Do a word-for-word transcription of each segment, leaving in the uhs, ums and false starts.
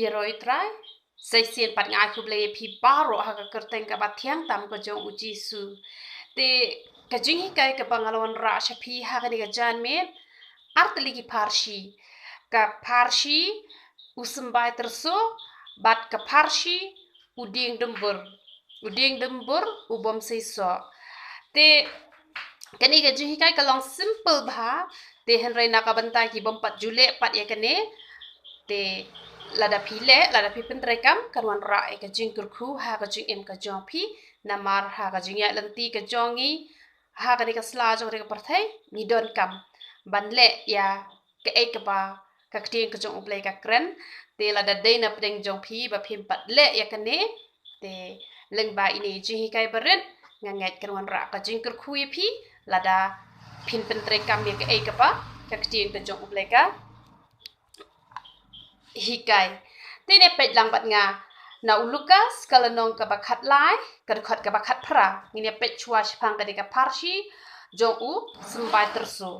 Ïaroh ïa u Trai. Sa shisien pat nga ai khublei ïa phi baroh ha ka kyrteng kaba thiang tam ka jong u Jisu. Te ka jinghikai kaba nga la wanrah sha phi ha kane ka janmiet, ar tylli ki pharshi. Ka pharshi u symbai tyrso bad ka pharshi u dieng dymbur. U dieng dymbur u bym seisoh. Te kane ka jinghikai ka long simple bha, te hynrei na ka bynta ki bym pat ju leh pat ïa kane, te lada phi leh, lada phi pyntreikam, kan wanrah ïa ka jingkyrkhu ha ka jingim ka jong phi. Namar ha ka jingïaid lynti ka jong ngi ha kane ka sla jong kane ka pyrthei, ngi donkam ban leh ïa kaei kaba ka ktien ka jong U Blei ka kren. Te lada dei na pdeng jong phi ba phim pat leh ïa kane, te lyngba ine i jinghikai barit, nga ngeit kan wanrah ka jingkyrkhu ïa phi lada phin pyntreikam ïa kaei kaba ka ktien ka jong U Blei ka hikai. Te ngin ïa peit lang bad nga na u Lukas ka lynnong kaba khatlai, ka dkhot kaba khatphra. Ngin ïa peit shuwa shaphang kane ka pharshi jong u symbai tyrso.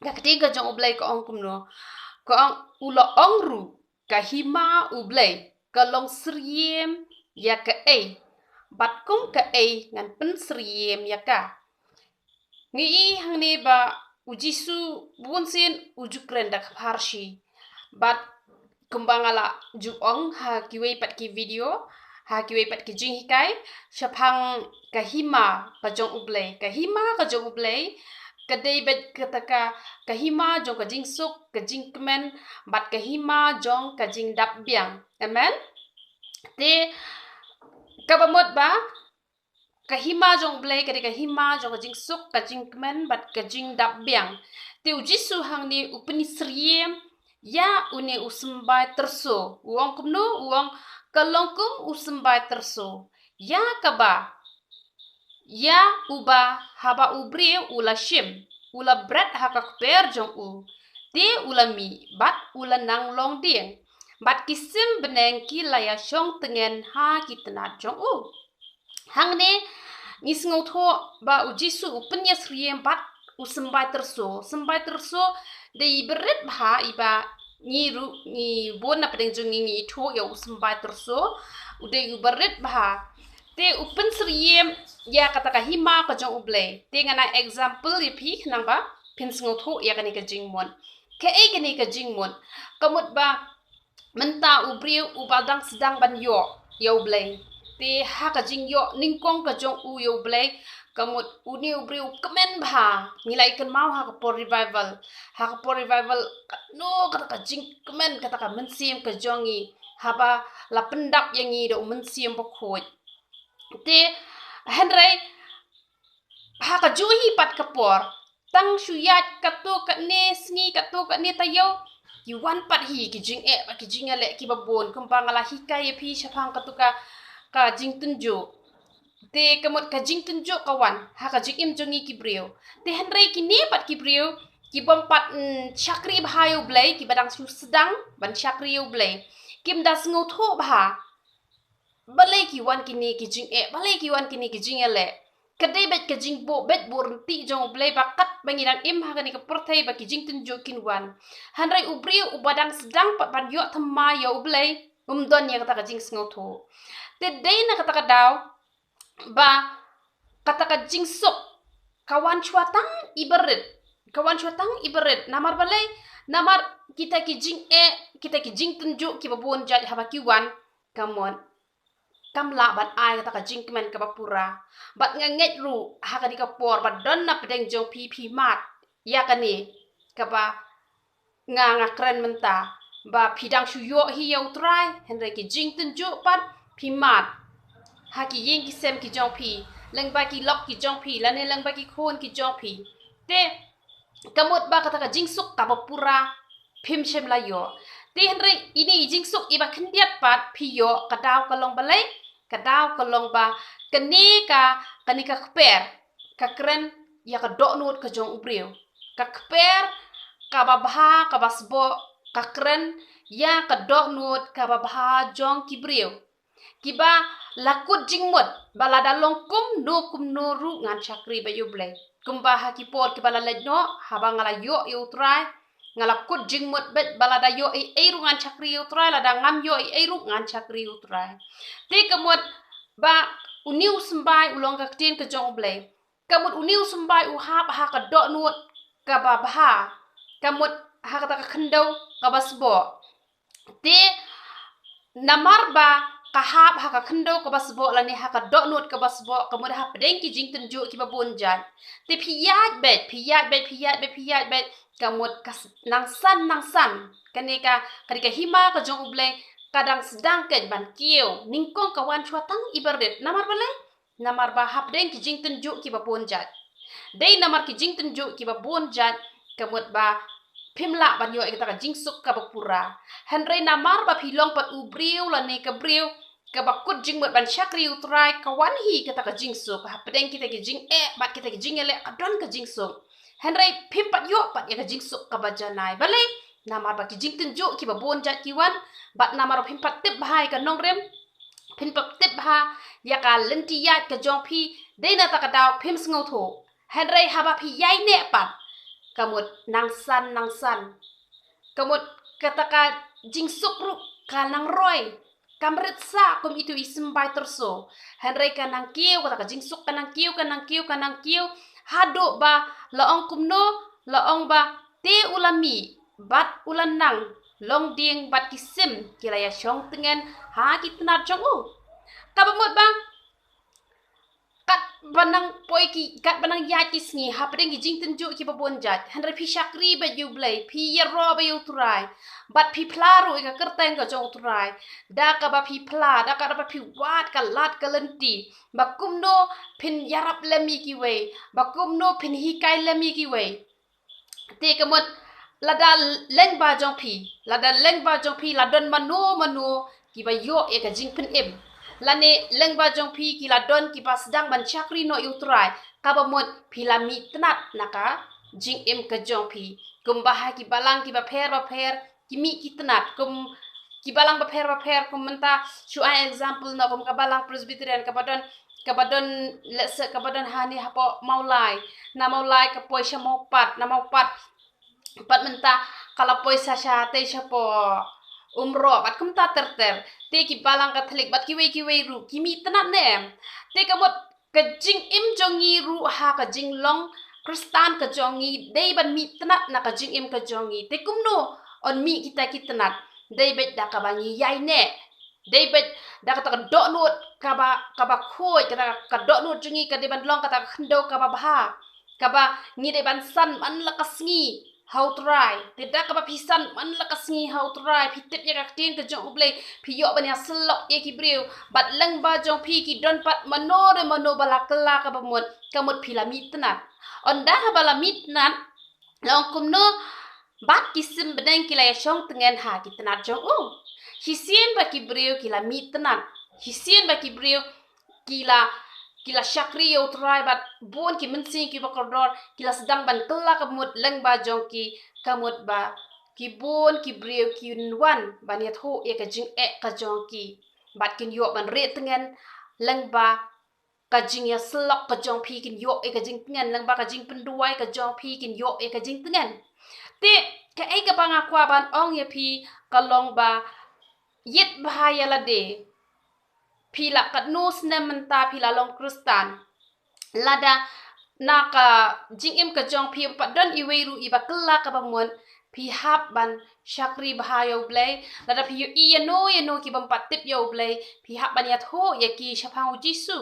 Ka ktien ka jong U Blei ka ong kumno? Ka ong, u la ong ruh, ka hima U Blei ka long syriem ïa kaei, bad kum kaei ngan pynsyriem ïa ka. Ngi i hangne ba u Jisu bun sien u ju kren da ka pharshi. Bad kumba nga la ju ong ha kiwei pat ki video, ha kiwei pat ki jinghikai, shaphang ka hima ka jong U Blei. Ka hima ka jong U Blei ka dei beit kata ka, ka hima jong ka jingsuk, ka jingkmen, bad ka hima jong ka jingdap biang. Amen. Te kaba mut ba ka hima jong U Blei ka dei ka hima jong ka jingsuk, ka jingkmen bad ka jingdap biang. Te u Jisu hangne u pynsyriem ïa une u symbai tyrso. U ong kumno? U ong, ka long kum u symbai tyrso ïa kaba, ïa uba haba u briew u la shim, u la bret ha ka kper jong u, te u la mih bad u la nang long dieng, bad ki sim bneng ki la ïa shong tngen ha ki tnat jong u. Hangne ngi sngewthuh ba u Jisu u pynïasyriem bad u symbai tyrso. Symbai tyrso dei i barit bha iba ngi ruh ngi bun na pdeng jong ngi ngi ithuh ïa u symbai tyrso. U dei u barit bha. Te u pynsyriem ïa kata ka hima ka jong U Blei. Te ngan ai example ïa phi khnang ba phin sngewthuh ïa kane ka jingmut. Kaei kane ka jingmut? Ka mut ba mynta u briew uba dang sdang ban ïoh ïa U Blei. Te ha ka jingïoh nyngkong ka jong u ïa U Blei, ka mut une u briew u kmen bha. Ngi la ïa kynmaw ha ka por revival. Ha ka por revival, katno kata ka jingkmen, kata ka mynsiem ka jong ngi, haba la pyndap ïa ngi da u Mynsiem Bakhuid. Te hynrei ha kajuh hi pat ka por, tang shu ïaid katto katne sngi, katto katne taïew, ki wan pat hi ki jingeh bad ki jingïaleh kiba bun, kumba nga la hikai ïa phi shaphang katto ka, ka jingtynjuh. Te ka mut ka jingtynjuh ka wan ha ka jingim jong ngi ki briew. Te hynrei kine pat ki briew ki bym pat, mm, shakri bha ïa U Blei, kiba dang shu sdang ban shakri ïa U Blei, kim da sngewthuh bha balei ki wan kine ki jingeh, balei ki wan kine ki jingïaleh. Ka dei beit ka jingbuh beit buh ryntih jong U Blei ba katba ngi dang im ha kane ka pyrthei ba ki jingtynjuh kin wan. Hynrei u briew uba dang sdang pat ban ïoh thymmai ïa U Blei, um don ïa kata ka jingsngewthuh. Te dei na kata ka daw ba kata ka jingsuk ka wan shuwa tang i barit. Ka wan shuwa tang i barit. Namar balei? Namar kita ki jingeh, kita ki jingtynjuh kiba bun jait haba ki wan, ka mut kam lah ban ai kata ka jingkmen kaba pura. Bad nga ngeit ruh ha kane ka por ba don na pdeng jong phi, phi mad ïa kane kaba nga, nga kren mynta, ba phi dang shu ïoh hi ïa U Trai, hynrei ki jingtynjuh pat phi mad ha ki ïing ki sem ki jong phi, lyngba ki lok ki jong phi, lane lyngba ki khun ki jong phi. Te ka mut ba kata ka jingsuk kaba pura phim shym la ïoh. Te hynrei ine i jingsuk iba khyndiat pat phi ïoh, ka daw ka long balei? Ka daw ka long ba kane ka, kane ka kper ka kren ïa ka dohnud ka jong u briew. Ka kper kaba bha, kaba sboh, ka kren ïa ka dohnud kaba bha jong ki briew kiba la kut jingmut ba lada long kumno kumno ruh ngan shakri bad ïa U Blei. Kumba ha ki por kiba la leit noh, haba nga la ïoh ïa U Trai, Nga la kut jingmut beit ba lada ïoh ei ei ruh ngan shakri ïa U Trai, lada ngam ïoh ei ei ruh ngan shakri ïa U Trai. Te ka mut ba une u symbai u long ka ktien ka jong U Blei. Ka mut une u symbai u hap ha ka dohnud kaba bha. Ka mut ha kata ka khyndew kaba sboh. Te namar ba ka hap ha ka khyndew kaba sboh lane ha ka dohnud kaba sboh, ka mut hapdeng ki jingtynjuh kiba bun jait. Te phi ïaid beit, phi ïaid beit, phi ïaid beit, phi ïaid beit. Ka mut ka s-, nang san, nang san. Kane ka, kane ka hima ka jong U Blei, ka dang sdang keiñ ban kiew. Nyngkong ka wan shuwa tang i barit. Namar balei? Namar ba hapdeng ki jingtynjuh kiba bun jait. Dei namar ki jingtynjuh kiba bun jait, ka mut ba phim lah ban ïoh ïa kata ka jingsuk kaba pura. Hynrei namar ba phi long pat u briew lane ka briew kaba kut jingmut ban shakri U Trai, ka wan hi kata ka jingsuk. Hapdeng kita ki jingeh bad kita ki jingïaleh ka don ka jingsuk. Hynrei phim pat ïoh pat ïa ka jingsuk kaba janai. Balei? Namar ba ki jingtynjuh kiba bun jait ki wan, bad namar ba phim pat tip bha ïa ka nongrim, phim pat tip bha ïa ka lynti ïaid ka jong phi, dei na kata ka daw phim sngewthuh. Hynrei haba phi ïaineh pat, ka mut nang san, nang san. Ka mut kata ka jingsuk ruh ka nang roi. Kam rit sah kum itu i symbai tyrso. Hynrei ka nang kiew, kata ka jingsuk ka nang kiew, ka nang kiew, ka nang kiew. Haduh ba la ong kumno, la ong ba te u la mih bad u la nang, long dieng bad ki sim ki la ïashong tngen ha ki tnat jong u. Kaba mut ba katba nang poi ki, katba nang ïaid ki sngi hapdeng ki jingtynjuh kiba bun jait, hynrei phi shakri beit ïa U Blei, phi ïaroh beit ïa U Trai, bad phi phla ruh ïa ka kyrteng ka jong U Trai. Da kaba phi phla, da kaba phi wad ka lad ka lynti ba kumno phin ïarap lem ïa kiwei, ba kumno phin hikai lem ïa kiwei. Te ka mut lada lyngba jong phi, lada lyngba jong phi la don mano mano kiba ïoh ïa ka jingpynim, lane lyngba jong phi ki la don kiba sdang ban shakri noh ïa U Trai, kaba mut phi la mih tnat na ka jingim ka jong phi. Kumba ha ki balang kiba pher bapher ki mih ki tnat, kum ki balang bapher bapher, kum mynta shu ai example noh kum ka balang Presbyterian kaba don, kaba don, let's say, kaba don hangne hapoh Mawlai. Na Mawlai ka poi sha Mawpat, na Mawpat pat mynta ka la poi sha shatei shapoh Umroi, bad kumta ter ter. Te ki balang Katholik bad kiwei kiwei ruh ki mih tnat ne em? Te ka mut ka jingim jong ngi ruh ha ka jinglong Khristan ka jong ngi dei ban mih tnat na ka jingim ka jong ngi. Te kumno yn mih kita ki tnat? Dei beit da kaba ngi ïaineh. Dei beit da kata ka dohnud kaba, kaba khuid, kata ka dohnud jong ngi ka dei ban long kata ka khyndew kaba bha, kaba ngi dei ban san man la ka sngi ha U Trai. Te da kaba phi san man la ka sngi ha U Trai, phi tip ïa ka ktien ka jong U Blei, phi ïoh ban ïasyllok ïa ki briew, bad lyngba jong phi ki don pat mano re mano ba la kylla kaba mut, ka mut phi la mih tnat. Ynda haba la mih tnat, la ong kumno? Bad ki sim bneng ki la ïashong tngen ha ki tnat jong u. Shisien ba ki briew ki la mih tnat, shisien ba ki briew ki la, ki la shakri ïa U Trai bad bun ki mynsiem kiba kordor ki la sdang ban kylla kaba mut lyngba jong ki, ka mut ba ki bun ki briew kin wan ban ïathuh ïa ka jingeh ka jong ki, bad kin ïoh ban rieh tngen lyngba ka jingïasyllok ka jong phi, kin ïoh ïa ka jingtngen, lyngba ka jingpynduwai ka jong phi kin ïoh ïa ka jingtngen. Te kaei kaba nga kwah ban ong ïa phi ka long ba ïit bha ïa lade. Phi la katno snem mynta phi la long Khristan, lada na ka jingim ka jong phi ym pat don iwei ruh iba kylla kaba mut, phi hap ban shakri bha ïa U Blei. Lada phi ïohi ïano ïano kiba ym pat tip ïa U Blei, phi hap ban ïathuh ïa ki shaphang U Jisu.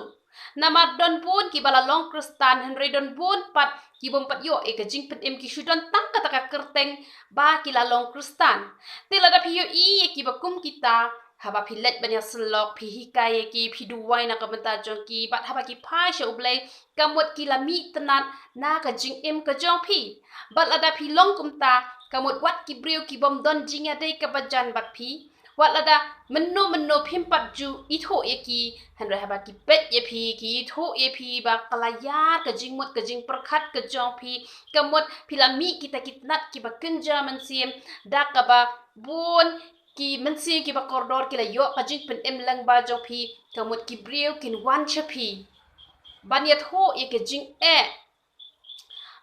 Namar don bun kiba la long Khristan hynrei don bun pat kiba ym pat ïoh ïa ka jingpynim, ki shu don tang kata ka kyrteng ba ki la long Khristan. Te lada phi ïohi ïa kiba kum kita, haba phi leit ban ïasyllok, phi hikai ïa ki, phi duwai na ka bynta jong ki, bad haba ki phai sha U Blei, ka mut ki la mih tnat na ka jingim ka jong phi. Bad lada phi long kumta, ka mut wat ki briew ki bym don jingïadei kaba jan bad phi, wat lada mynno mynno phim pat ju ithuh ïa ki, hynrei haba ki peit ïa phi, ki ithuh ïa phi ba ka la ïar ka jingmut ka jingpyrkhat ka jong phi, ka mut phi la mih kita ki tnat kiba kynja mynsiem, da kaba bun ki mynsiem kiba kordor ki la ïoh ka jingpynim lyngba jong phi, ka mut ki briew kin wan sha phi ban ïathuh ïa ka jingeh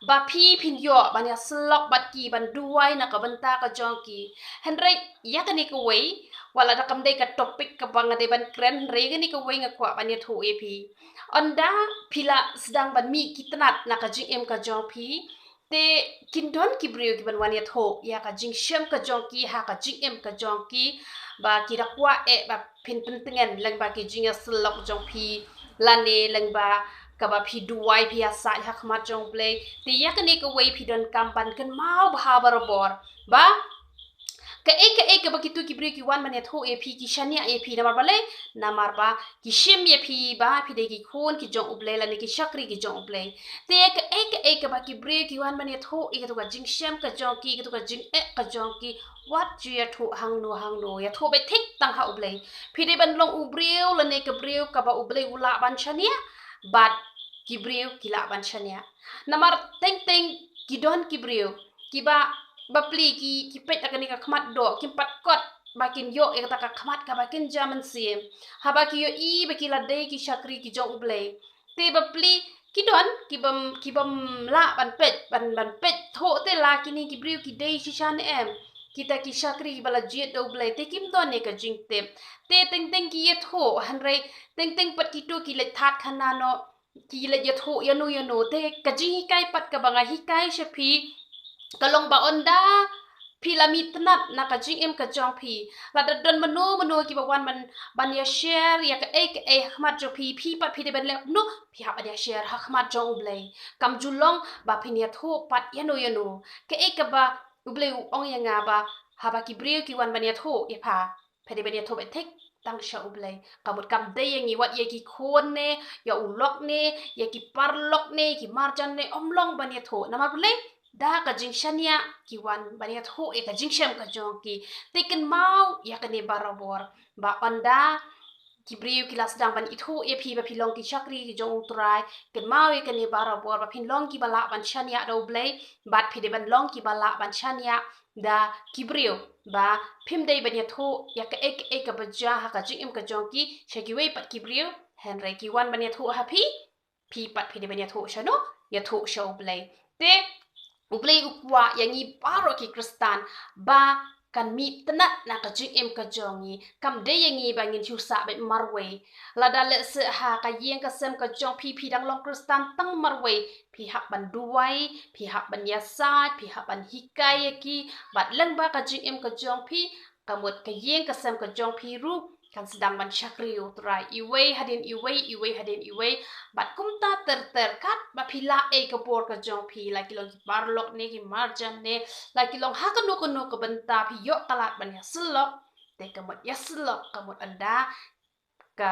ba phi phin ïoh ban ïa syllok bad ki, ban duwai na ka bynta ka jong ki. Hynrei ïa kane kawei, wat la da kam dei ka topic kaba nga dei ban kren, hynrei ïa kane kawei nga kwah ban ïathuh ïa phi. Ynda phi la sdang ban mih ki tnat na ka jingim ka jong phi, te kin don ki briew ki ban wan ïathuh ïa ka jingshem ka jong ki ha ka jingim ka jong ki, ba ki da kwah eh ba phin pyntngen lyngba ki jingïasyllok jong phi, lane lyngba kaba phi duwai, phi ïasaid ha khmat jong U Blei. Te ïa kane kawei phi donkam ban kynmaw bha barabor ba kaei kaei kaba kito ki briew ki wan ban ïathuh ïa phi, ki shaniah ïa phi, namar balei? Namar ba ki shim ïa phi ba phi dei ki khun ki jong U Blei lane ki shakri ki jong U Blei. Te kaei kaei kaba ki briew ki wan ban ïathuh ïa kato ka jingshem ka jong ki, kato ka jingeh ka jong ki, wat ju ïathuh hangno hangno, ïathuh beit thik tang ha U Blei. Phi dei ban long u briew lane ka briew kaba U Blei u lah ban shaniah, bad ki briew ki lah ban shaniah. Namar teng teng ki don ki briew kiba, bapli ki, ki peit ha kane ka khmat doh, kim pat kot ba kin ïoh ïa kata ka khmat kaba kynja mynsiem. Haba ki ïohi ba ki la dei ki shakri ki jong U Blei. Te bapli ki don ki bym, ki bym lah ban peit, ban, ban peit thuh te la kine ki briew ki dei shisha ne em, kita ki shakri ba la jied da U Blei, te kim don ïa ka jingtip. Te teng teng ki ïathuh, hynrei teng teng pat kito ki leit thad khana noh, ki leit ïathuh ïano ïano. Te ka jinghikai pat kaba nga hikai sha phi ka long ba ynda phi la mih tnat na ka jingim ka jong phi, lada don mano mano kiba wan ban, ban ïa share ïa kaei kaei ha khmat jong phi, phi pat phi dei ban leh kumno? Phi hap ban ïa share ha khmat jong U Blei. Kam ju long ba phin ïathuh pat ïano ïano. Kaei kaba U Blei u ong ïa nga ba haba ki briew ki wan ban ïathuh ïa pha, phi dei ban ïathuh beit thik tang sha U Blei. Ka mut kam dei ïa ngi wat ïa ki khun ne, ïa u lok ne, ïa ki paralok ne, ki marjan ne, ym long ban ïathuh. Namar balei? Da ka jingshaniah ki wan ban ïathuh ïa ka jingshem ka jong ki. Te kynmaw ïa kane barabor, ba ynda ki briew ki la sdang ban ithuh ïa phi ba phi long ki shakri ki jong U Trai, kynmaw ïa kane barabor, ba phin long kiba lah ban shaniah da U Blei, bad phi dei ban long kiba lah ban shaniah da ki briew, ba phim dei ban ïathuh ïa kaei kaei kaba jia ha ka jingim ka jong ki sha kiwei pat ki briew, hynrei ki wan ban ïathuh ha phi, phi pat phi dei ban ïathuh shano? Ïathuh sha U Blei. Te U Blei u kwah ïa ngi baroh ki Khristan ba kan mih tnat na ka jingim ka jong ngi. Kam dei ïa ngi ba ngin shu sah beit marwei. Lada lehse ha ka ïing ka sem ka jong phi, phi dang long Khristan tang marwei, phi hap ban duwai, phi hap ban ïasaid, phi hap ban hikai ïa ki, bad lyngba ka jingim ka jong phi, ka mut ka ïing ka sem ka jong phi ruh kan sdang ban shakri U Trai, iwei hadien iwei, iwei hadien iwei. Bad kumta ter ter, katba phi lah ei ka bor ka jong phi, la ki long ki paralok ne, ki marjan ne, la ki long ha kano kano ka bynta phi ïoh ka lad ban ïasyllok, te ka mut ïasyllok, ka mut ynda ka,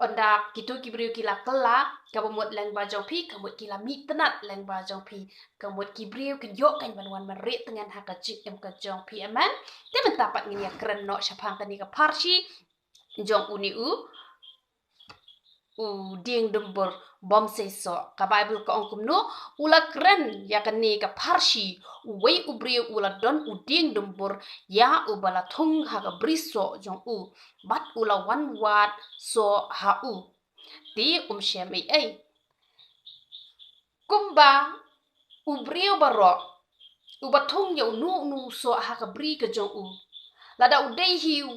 ynda kito ki briew ki la kylla, kaba mut lyngba jong phi, ka mut ki la mih tnat lyngba jong phi, ka mut ki briew kin ïoh kan ban wan ban rieh tngen ha ka jingim ka jong phi. Amen. Te mynta pat ngin ïa kren noh shaphang kane ka pharshi jong une u, u dieng dumbur bym seisoh. Ka Baibl ka ong kumno? U la kren ïa kane ka pharshi, uwei u briew u la don u dieng dumbur ïa uba la thung ha ka bri soh jong u, bad u la wan wad soh ha u. Te um shem ei ei. Kumba u briew baroh uba thung ïa uno uno u soh ha ka bri ka jong u, lada u dei hi u,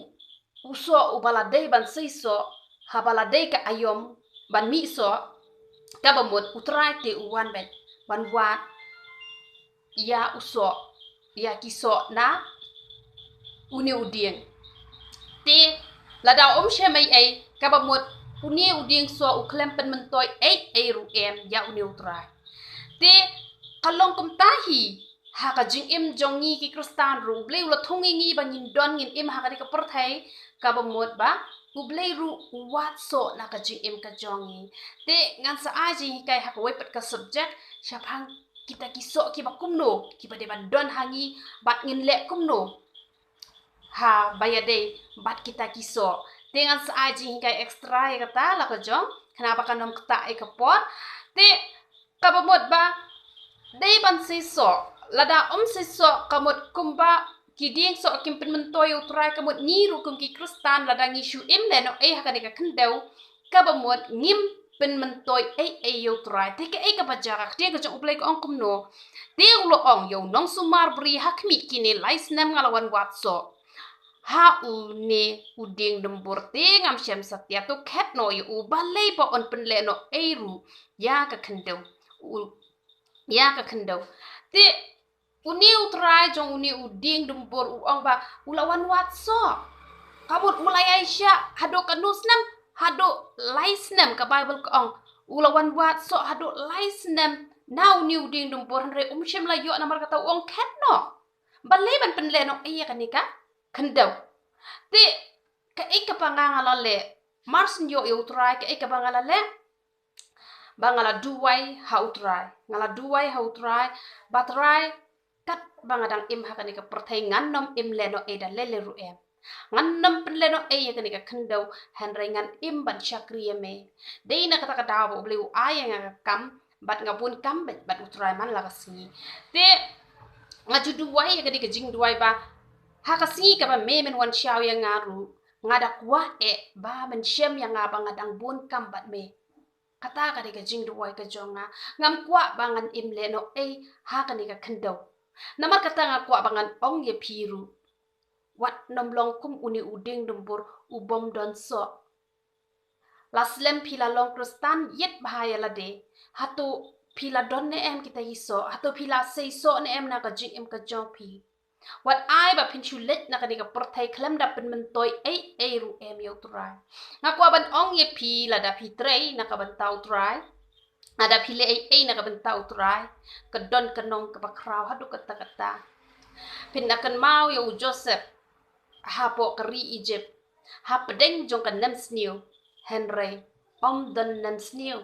u soh uba la dei ban seisoh, haba la dei ka aïom ban mih soh, kaba mut U Trai te u wan beit ban wad ïa u soh, ïa ki soh na une u dieng. Te lada um shem ei ei, kaba mut une u dieng soh u khlem pynmyntoi ei ei ruh em ïa une U Trai. Te ka long kumta hi ha ka jingim jong ngi ki Khristan ruh. U Blei u la thung ïa ngi ba ngin don, ngin im ha kane ka pyrthei, kaba mut ba U Blei ruh u wad soh na ka jingim ka jong ngi. Te ngan sa ai jinghikai ha kawei pat ka subject shaphang kita ki soh kiba kumno kiba dei ban don ha ngi, bad ngin leh kumno haba ïadei bad kita ki soh. Te ngan sa ai jinghikai extra ïa kata la ka jong, khnang ba kan ym ktah ïa ka por. Te kaba mut ba dei ban seisoh, lada um seisoh, ka mut kumba ki dieng soh kim pynmyntoi ïa U Trai, ka mut ngi ruh kum ki Khristan, lada ngi shu im lehnoh ei ha kane ka khyndew, kaba mut ngim pynmyntoi ei ei ïa u Trai. Te kaei kaba jia? Ka ktien ka jong U Blei ka ong kumno? Te u la ong ïa u nongsumar briew ha khmih, kine lai snem nga la wan wad soh ha une u dieng dumbur, te ngam shem satia, to khet noh ïa u, balei ba yn pynleh noh ei ruh ïa ka khyndew, u, ïa ka khyndew. Te une u trai jong une u dieng dumbur u ong ba u la wan wad soh. Ka mut u la ïaishah haduh katno snem? Haduh lai snem, ka Baibl ka ong u la wan wad soh haduh lai snem na une u dieng dumbur, hynrei um shym la ïoh, namar kata u ong khet noh. Balei ban pynleh noh ei ïa kane ka khyndew? Te kaei kaba nga, nga la leh, mar shu ïoh ïa u Trai, kaei kaba nga la leh? Ba nga la duwai ha u Trai, nga la duwai ha u Trai, ba Trai, katba nga dang im ha kane ka pyrthei ngan nym im leh noh ei da lei lei ruh em. Ngan nym pynleh noh ei ïa kane ka khyndew, hynrei ngan im ban shakri ïa me. Dei na kata ka daw ba U Blei u ai ïa nga ka kam, bad nga bun kam bad, bad u Trai man la ka sngi. Te nga ju duwai ïa kane ka jingduwai ba ha ka sngi kaba me men wan shaw ïa nga ruh, nga da kwah eh ba men shem ïa nga ba nga dang bun kam bad me. Kata ka dei ka jingduwai ka jong nga. Ngam kwah ba ngan im leh noh ei ha kane ka khyndew. Namar kata nga kwah ba ngan ong ïa phi ruh, wat nym long kum une u dieng dumbur u bym don soh. La slem phi la long Khristan, ïit bha ïa lade. Hato phi la don ne em kita ki soh? Hato phi la sei soh ne em na ka jingim ka jong phi? Wat ai ba phin shu leit na kane ka pyrthei khlem da pynmyntoi ei ei ruh em ïa u Trai. Nga kwah ban ong ïa phi, lada phi trei na ka bynta u Trai, lada phi leh ei ei na ka bynta u Trai, ka don ka nong kaba khraw haduh katta katta. Phin da kynmaw ïa u Joseph hapoh ka ri Egypt, hapdeng jong ka nemsniew, hynrei um don nemsniew.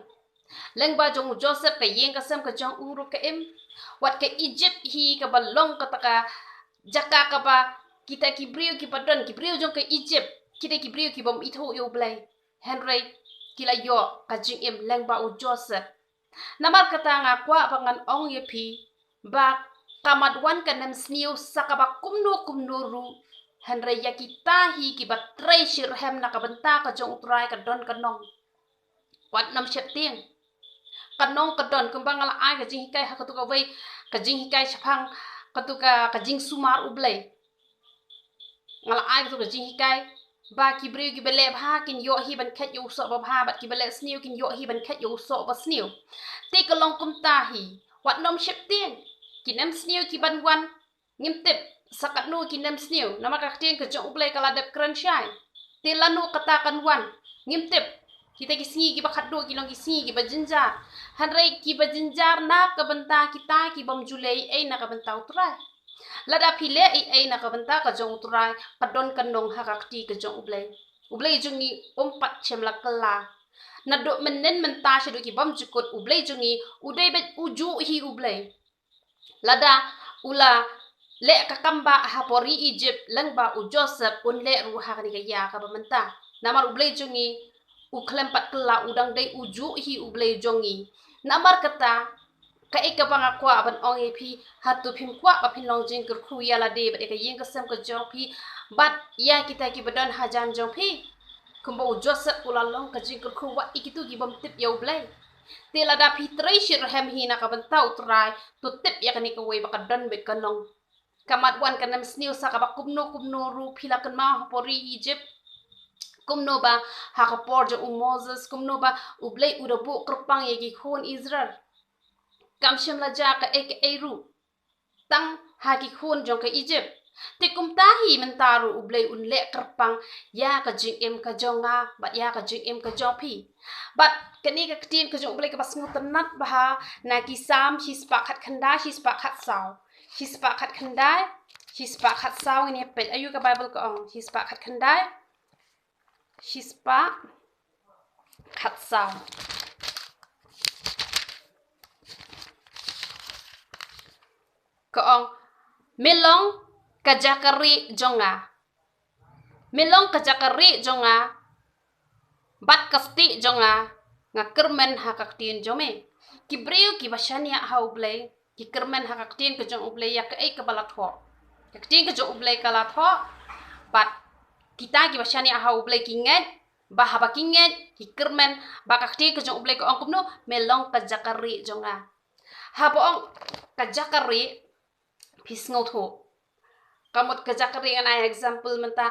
Lyngba jong u Joseph ka ïing ka sem ka jong u ruh ka im. Wat ka Egypt hi kaba long kata ka jaka kaba kita ki briew kiba don, ki briew jong ka Egypt, kita ki briew ki bym ithuh ïa u Blei, hynrei ki la ïoh ka jingim lyngba u Joseph. Namar kata nga kwah ba ngan ong ïa phi ba ka mat wan ka nemsniew sa kaba kumno kumno ruh, hynrei ïa kita hi kiba trei shitrhem na ka bynta ka jong u Trai ka don ka nong. Wat nym sheptieng. Ka nong ka don, kumba nga la ai ka jinghikai ha katu kawei ka jinghikai shaphang katu ka, ka jingsumar U Blei. Nga la ai katu ka jinghikai ba ki briew kiba leh bha kin ïoh hi ban khet ïa u soh ba bha, bad kiba leh sniew kin ïoh hi ban khet ïa u soh ba sniew. Te ka long kumta hi. Wat nym sheptieng. Ki nemsniew ki ban wan, ngim tip sa katno ki nemsniew, namar ka ktien ka jong U Blei ka la dep kren shai. Te lano kata kan wan, ngim tip. Kita ki sngi kiba khatduh ki long ki sngi kiba jynjar. Hynrei kiba jynjar na ka bynta kita ki bym ju leh ei ei na ka bynta u Trai. Lada phi leh ei ei na ka bynta ka jong u Trai, ka don ka nong ha ka kti ka jong U Blei. U Blei jong ngi um pat shym la kylla. Naduh mynnin mynta shaduh ki bymjukut, U Blei jong ngi u dei beit ujuh hi U Blei. Lada u la leh ka kam ba hapoh ri Egypt lyngba u Joseph, un leh ruh ha kane ka ïa kaba mynta. Namar U Blei jong ngi u khlem pat kylla, u dang dei ujuh hi U Blei jong ngi. Namar kata, kaei kaba nga kwah ban ong ïa phi, hato phim kwah ba phin long jingkyrkhu ïa lade bad ïa ka ïing ka sem ka jong phi, bad ïa kita kiba don hajan jong phi? Kumba u Joseph u la long ka jingkyrkhu wat ïa kitu ki bym tip ïa U Blei. Te lada phi trei shitrhem hi na ka bynta u Trai, to tip ïa kane kawei ba ka don beit ka nong. Ka mat wan ka nemsniew sa kaba kumno kumno ruh, phi la kynmaw hapoh ri Egypt, kumno ba ha ka por jong u Moses, kumno ba U Blei u da buh kyrpang ïa ki khun Israel. Kam shym la jia kaei kaei ruh tang ha ki khun jong ka Egypt. Te kumta hi mynta ruh U Blei un leh kyrpang ïa ka jingim ka jong nga bad ïa ka jingim ka jong phi. Bad kane ka ktien ka jong U Blei kaba sngewtynnat bha na ki Salm shispah khatkhyndai, shispah khatsaw. Shispah khatkhyndai, shispah khatsaw, ngin ïa peit aïu ka Baibl ka ong. Shispah khatkhyndai, shispah khatsaw. Ka ong, me long ka jaka rieh jong nga. Me long ka jaka rieh jong nga bad ka stieh jong nga, nga kyrmen ha ka ktien jong me. Ki briew kiba shaniah ha U Blei ki kyrmen ha ka ktien ka jong U Blei ïa kaei kaba la thoh. Ka ktien ka jong U Blei ka la thoh, bad kita kiba shaniah ha U Blei ki ngeit Ba haba ki ngeit, ki kyrmen ba ka ktien ka jong U Blei ka ong kumno, me long ka jakri jong nga. Haba ong ka jakri, phi sngewthuh. Ka mut ka jakri, ngan ai example mynta,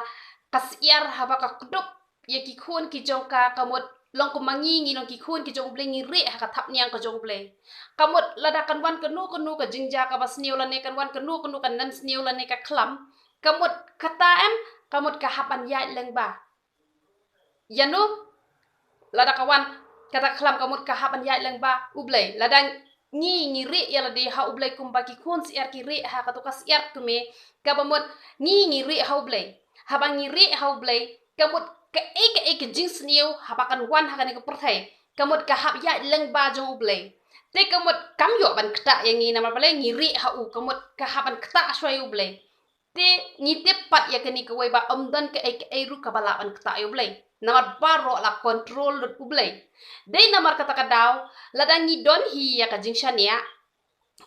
ka syiar haba ka kdup ïa ki khun ki jong ka, ka mut long kum ma ngi, ngi long ki khun ki jong U Blei, ngi rieh ha ka thapniang ka jong U Blei. Ka mut lada kan wan kano kano ka jingjia kaba sniew lane kan wan kano kano ka nemsniew lane ka khlam, ka mut kata em, ka mut ka hap ban ïaid lyngba. Ïano, lada ka wan kata ka khlam, ka mut ka hap ban ïaid lyngba U Blei. Lada ngi, ngi rieh ïa lade ha U Blei kumba ki khun syiar ki rieh ha kato ka syiar kmie, kaba mut ngi, ngi rieh ha U Blei. Haba ngi rieh ha U Blei, ka mut kaei kaei ka jingsniew haba kan wan ha kane ka pyrthei, ka mut ka hap ïaid lyngba jong U Blei. Te ka mut kam ïoh ban ktah ïa ngi namar balei, ngi rieh ha u, ka mut ka hap ban ktah shuwa ïa U Blei. Te ngi tip pat ïa kane kawei ba ym don kaei kaei ruh kaba lah ban ktah ïa U Blei. Namar baroh la control lut U Blei. Dei namar kata ka daw, lada ngi don hi ïa ka jingshaniah,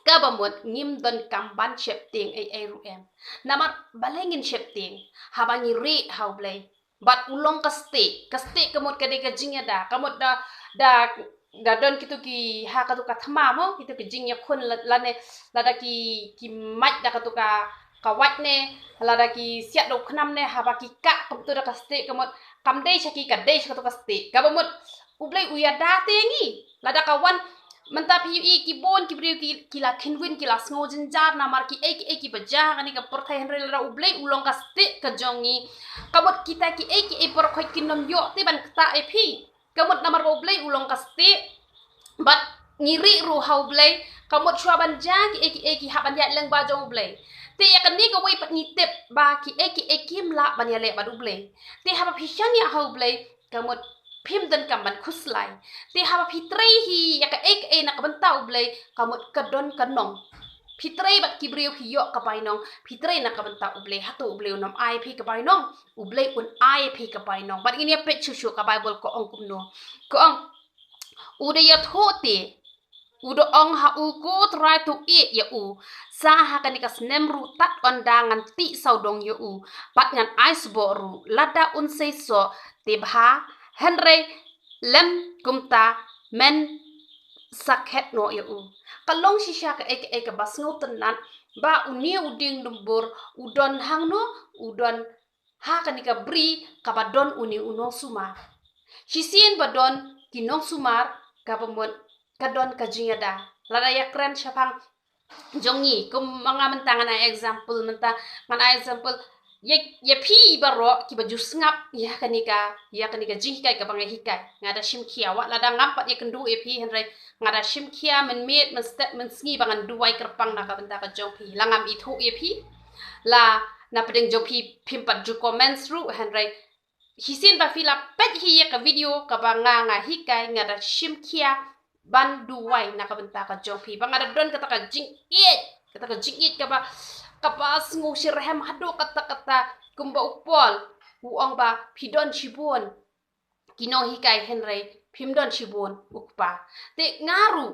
kaba mut ngim donkam ban sheptieng ei ei ruh em. Namar balei ngin sheptieng? Haba ngi rieh ha U Blei. Bad u long ka stieh, ka stieh ka mut ka dei ka jingïada, ka mut da, da, da don kito ki, ha kato ka thma mo, kito ki jingïakhun la-, lane, lada ki, ki mait da kato ka, ka wait ne, lada ki siat da u khnam ne, haba ki kah kumto da ka stieh, ka mut kam dei sha ki, ka dei sha kato ka stieh. Kaba mut U Blei u ïada te ngi. Lada ka wan, mynta phi ïohi ki bun ki briew ki, ki la khynwin, ki la sngew jynjar namar kiei kiei kiba jia ha kane ka pyrthei, hynrei lada U Blei u long ka stieh ka jong ngi, ka mut kita kiei kiei baroh khoit kin nym ïoh te ban ktah ïa phi. Ka mut namar ba U Blei u long ka stieh, bad ngi rieh ruh ha U Blei, ka mut shuwa ban jia kiei kiei ki hap ban ïaid lyngba jong U Blei. Te ïa kane kawei pat ngi tip ba kiei kiei kim lah ban ïaleh bad U Blei. Te haba phi shaniah ha U Blei, ka mut phim donkam ban khuslai. Te haba phi trei hi ïa kaei kaei na ka bynta U Blei, ka mut ka don ka nong. Phi trei bad ki briew phi ïoh ka bainong, phi trei na ka bynta U Blei, hato U Blei un ym ai phi ka bainong? U Blei un ai phi ka bainong. Bad ngin ïa peit shuh shuh ka Baibl ka ong kumno. Ka ong, u da ïathuh te, u da ong ha u, ko Trai, to ïeh ïa u. Sa ha kane ka snem ruh tad ynda ngan tih sawdong ïa u, bad ngan ai sboh ruh. Lada un seisoh te bha, hynrei lym kumta men sa khet noh ïa u. Ka long shisha kaei kaei kaba sngewtynnat ba une u dieng dumbur u don hangno, u don ha kane ka bri kaba don une u nongsumar. Shisien ba don ki nongsumar, kaba mut ka don ka jingïada. Lada ïa kren shaphang jong ngi, kum ma nga mynta ngan ai example, mynta ngan ai example ïa, ïa phi baroh kiba ju sngap ïa kane ka, ïa kane ka jinghikai kaba nga hikai. Nga da shim khia, wat lada ngam pat ïakynduh ïa phi, hynrei nga da shim khia mynmiet mynstep mynsngi ba ngan duwai kyrpang na ka bynta ka jong phi. La ngam ithuh ïa phi, la na pdeng jong phi phim pat ju comments ruh, hynrei shisien ba phi la peit hi ïa ka video kaba nga, nga hikai, nga da shim khia ban duwai na ka bynta ka jong phi, ba nga da don kata ka jingïeit, kata ka jingïeit kaba, kaba sngewsyrhem haduh katta katta. Kumba u Paul u ong ba phi don shibun ki nonghikai, hynrei phim don shibun u Kpa. Te nga ruh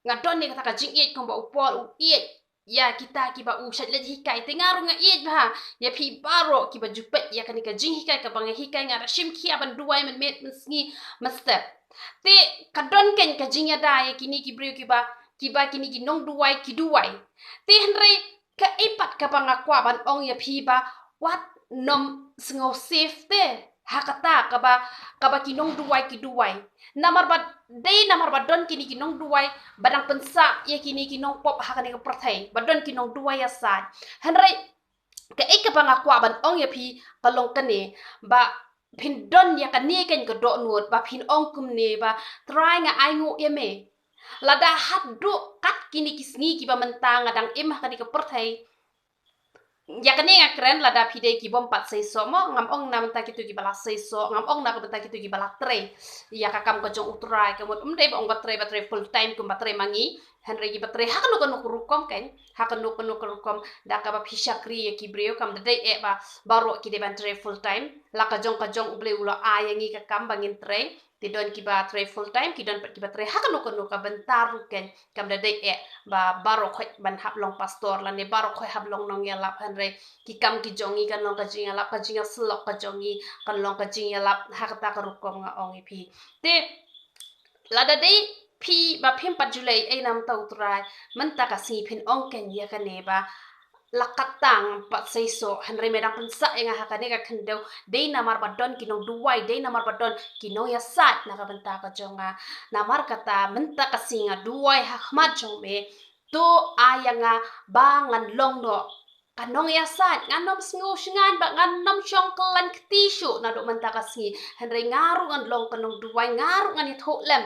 nga don ïa kata ka jingïeit kumba u Paul u ïeit ïa kita kiba u shait leit hikai. Te nga ruh nga ïeit bha ïa phi baroh kiba ju peit ïa kane ka jinghikai kaba nga hikai. Nga da shim khia ban duwai mynmiet mynsngi mynstep. Te ka don keiñ ka jingïada ïa kine ki briew kiba, kiba kine ki nongduwai ki duwai. Te hynrei kaei pat kaba nga kwah ban ong ïa phi, ba wat nym sngew safe te ha kata kaba, kaba ki nongduwai ki duwai. Namar ba dei namar ba don kine ki nongduwai ba dang pynsah ïa kine ki nongpop ha kane ka pyrthei, ba don ki nongduwai ïasaid. Hynrei kaei kaba nga kwah ban ong ïa phi ka long kane, ba phin don ïa kane keiñ ka dohnud ba phin ong kumne, ba Trai, nga ainguh ïa me. Lada haduh kat kine ki sngi kiba mynta nga dang im ha kane ka pyrthei, ïa kane nga kren lada phi dei ki bym pat seisoh mo, ngam ong na bynta kito kiba la seisoh, ngam ong na ka bynta kito kiba la trei ïa ka kam ka jong U Trai. Ka mut ym dei ba ong ba trei, ba trei full time kumba trei ma ngi, hynrei kiba trei ha kano kano ka rukom keiñ, ha kano kano ka rukom, da kaba phi shakri ïa ki briew. Kam da dei eh ba baroh ki dei ban trei full time. La ka jong ka jong U Blei u la ai ïa ngi ka kam ba ngin trei. Te don kiba trei full time, ki don pat kiba trei ha kano kano ka bynta ruh kein. Kam da dei eh ba baroh khoit ban hap long pastor lane baroh khoit hap long nongïalap, hynrei ki kam ki jong ngi kan long ka jingïalap, ka jingïasyllok ka jong ngi kan long ka jingïalap, ha kata ka rukom nga ong ïa phi. Te lada dei phi ba phim pat ju leh ei namar U Trai, mynta ka sngi phin ong kein ïa kane ba la katang pat seisoh, hynrei me dang pynsah ïa nga ha kane ka khyndew, dei namar ba don ki nongduwai, dei namar ba don ki nongïasaid na ka bynta ka jong nga. Namar kata mynta ka sngi nga duwai ha khmat jong me, to ai ïa nga ba ngan long noh ka nongïasaid, ngan ym sngew shngaiñ bad ngan ym shong kyllaiñ kti shuh naduh mynta ka sngi, hynrei nga ruh ngan long ka nongduwai, nga ruh ngan ïathuh lem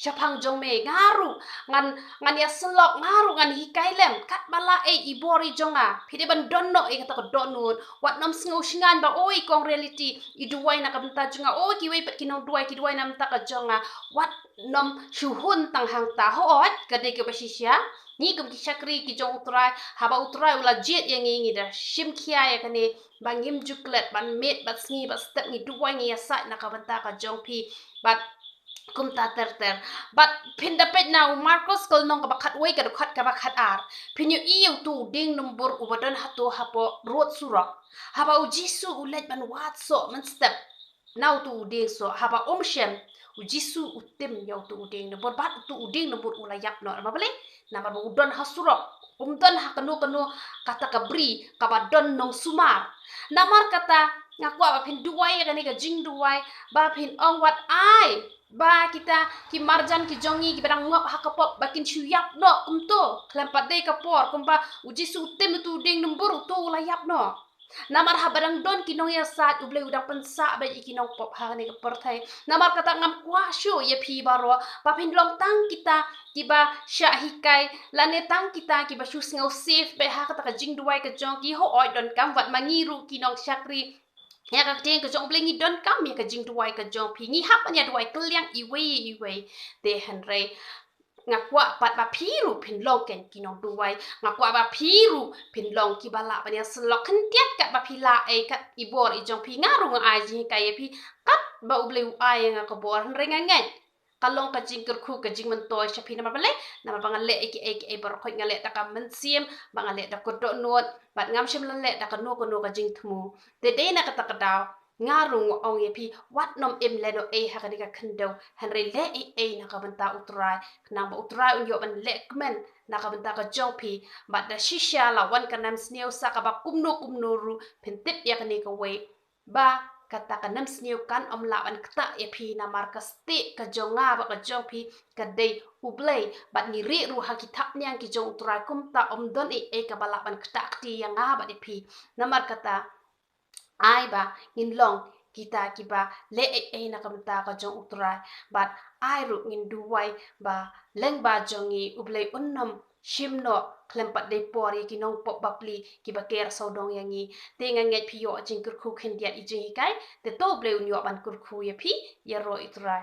shaphang jong me, nga ruh ngan, ngan ïasyllok, nga ruh ngan hikai lem katba la ei i bor i jong nga. Phi dei ban don noh ei kata ka dohnud, wat nym sngew shngaiñ ba oi kong Reality i duwai na ka bynta jong nga, oi kiwei pat ki nongduwai ki duwai na bynta ka jong nga. Wat nym shu hun tang hangta, hooid ka dei kaba shisha. Ngi kum ki shakri ki jong U Trai, haba U Trai u la jied ïa ngi, ngi da shim khia ïa kane ba ngim ju klet, ban miet bad sngi bad step ngi duwai ngi ïasaid na ka bynta ka jong phi. Bad kumta ter ter. Bad phin da peit na u Markos ka lynnong kaba khatwei ka dkhot kaba khatar, phin ïohi ïa uto u dieng numbur uba don hato hapoh rud surok. Haba U Jisu u leit ban wad soh mynstep na uto u dieng soh, haba um shem, U Jisu u tim ïa uto u dieng numbur bad uto u dieng numbur u la ïap noh. Namar balei? Namar ba u don ha surok, um don ha kano kano kata ka bri kaba don nongsumar. Namar kata nga kwah ba phin duwai ïa kane ka jingduwai, ba phin ong wat ai ba kita ki marjan ki jong ngi kiba dang ngop ha ka pop ba kin shu ïap noh kumto, khlem pat dei ka por, kumba U Jisu u tim uto u dieng numbur, uto u la ïap noh. Namar haba dang don ki nongïasaid, U Blei u dang pynsah beit ïa ki nongpop ha kane ka pyrthei. Namar kata ngam kwah shuh ïa phi baroh ba phin long tang kita kiba shah hikai lane tang kita kiba shu sngew safe beit ha kata ka jingduwai ka jong ki, hooid donkam, wat ma ngi ruh ki nongshakri ïa ka ktien ka jong U Blei ngi donkam ïa ka jingduwai ka jong phi, ngi hap ban ïa duwai kylliang iwei iwei. Te hynrei nga kwah pat ba phi ruh phin long kein ki nongduwai, nga kwah ba phi ruh phin long kiba lah ban ïasyllok khyndiat katba phi lah ei, kat i bor i jong phi. Nga ruh nga ai jinghikai ïa phi katba U Blei u ai ïa nga ka bor, hynrei nga ngeit ka long ka jingkyrkhu ka jingmyntoi sha phi. Namar balei? Namar ba nga leh ïa kiei kiei baroh khoit nga leh da ka mynsiem, ba nga leh da ka dohnud, bad ngam shym la leh da kano kano ka jingthmu. Te dei na kata ka daw nga ruh nga ong ïa phi, wat nym im lehnohei ha kane ka khyndew, hynrei leh ei ei na ka bynta U Trai, khnang ba U Trai un ïoh ban leh kmen na ka bynta ka jong phi. Bad da shisha la wan ka nemsniew sa kaba kumno kumno ruh, phin tip ïa kane kawei, ba kata ka nemsniew kan ym lah ban ktah ïa phi, namar ka stieh ka jong nga bad ka jong phi ka dei U Blei, bad ngi rieh ruh ha ki thapniang ki jong U Trai, kumta ym don ei ei kaba lah ban ktah kti ïa nga bad ïa phi. Namar kata ai ba ngin long kita kiba leh ei ei na ka bynta ka jong U Trai, bad ai ruh ngin duwai ba lyngba jong ngi U Blei un nym shim noh khlem pat dei por ïa ki nongpop bapli kiba ker sawdong ïa ngi. Te nga ngeit phi ïoh jingkyrkhu khyndiat i jinghikai, te to U Blei un ïoh ban kyrkhu ïa phi ïaroh U Trai.